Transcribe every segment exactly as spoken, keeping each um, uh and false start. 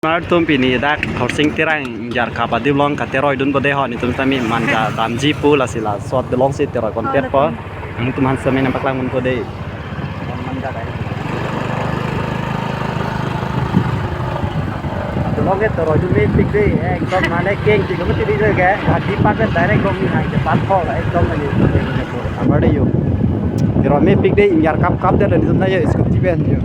Nangtum pini dak Khorsing Terang Ingyarkap adip along kateroi dunpo dei ho, netum tame manja damji pu, lasi laso adip alongsi teroi ponpet po. Nangtum aphan sitame nangpaklang ponpo dei. Adip along ke teroi dun mepik dei, ekdom mane kengpik lo mati dei ke. Adi paket direct dong ni hang ke pathor ekdom lagi. Amar dei yo. Teroi mepik dei, Ingyarkap kap dei, netum na yo scooty pen yo.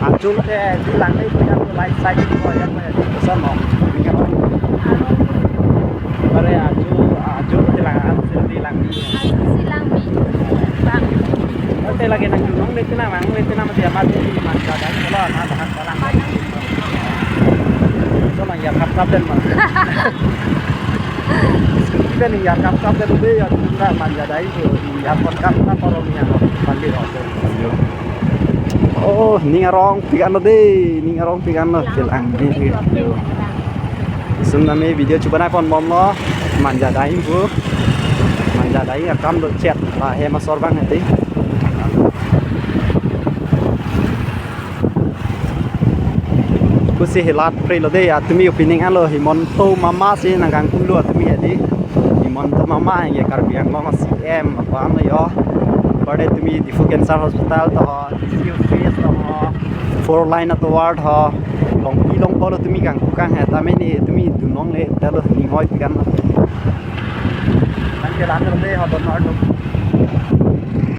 Ajo te dilang dei, punya tu light side ko ya, ko ya, koson mo. Are ajo, ajo dilang, ajo dilang. Ajo si lang mi. Bang. Ote lagi nangdunong dei, tina mang dei, tina mati amat di manja dai, kalau amat bahan balang. Balang. Koson Ingyarkap kap den mang. Scooty pen Ingyarkap kap den dei ya, tina manja dai, Ingyarkap kap na korong ya, pandi ho. Oh, ning arongpik anlo dei, ning arongpik anlo, kelang dei. Lason tame video chobonai ponbomlo, manja dai pu. Manja dai akam do chet, la hem asor abang hedi. Pusi helat pre lo dei, atumi opening anlo, Himanta Mama si nangkangkung lo atumi hedi. Himanta Mama ke Karbi Anglong C M apa anlo yo. Bade tumi Diphu Cancer Hospital to ho, D C office to ho, four line atovar ho. Longpi longpo lo tumi kangkukang he, tame ni tumi dunong le, ta lo ning hoipik anlo. Nang kelang lo dei ho, don ho.